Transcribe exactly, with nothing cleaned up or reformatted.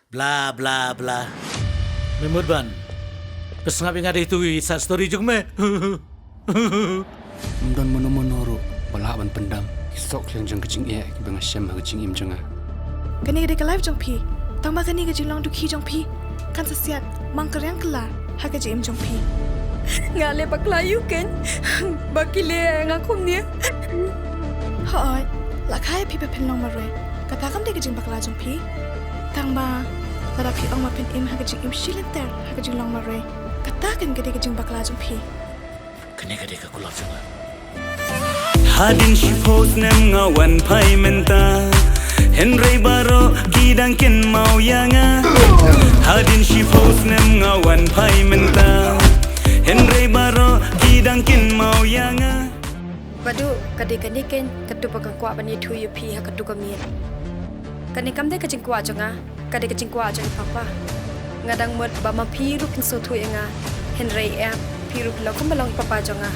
Bla bla bla. Me mut ban pynsngap ïa nga da itu i side story jong me. Ym don mano mano ruh ba lah ban pyndam ki sohkhlaiñ jong ka jingeh kiba nga shem ha ka jingim jong nga. Kane ka dei ka life jong phi, tangba kane ka jinglong dukhi jong phi kan sa siat mang ka riang kylla ha ka jingim jong phi. Nga leh bakla ïa u Keiñ ba ki leh ïa nga kumne. Hooid, la kha ïa phi ba phin long marwei. Kata kam dei ka jingbakla jong phi. Tangba lada phi ong ba phin im ha ka jingim shilynter ha ka jinglong marwei, kata kan ka dei ka jingbakla jong phi. Kane ka dei ka kulmar jong nga. Hadien shiphew snem nga wan phai mynta, hynrei baroh ki dang kynmaw ïa nga. Hadien shiphew snem nga wan phai mynta, hynrei baroh ki dang kynmaw ïa nga. Badu, ka dei kane Keiñ katu ba nga kwah ban ïathuh ïa phi ha katu ka miet. Kane kam dei ka jingkwah jong nga, ka dei ka jingkwah jong i papa. Nga dang mut ba ma phi ruh kin sngewthuh ïa nga, hynrei em, phi ruh phi long kumba long i papa jong nga.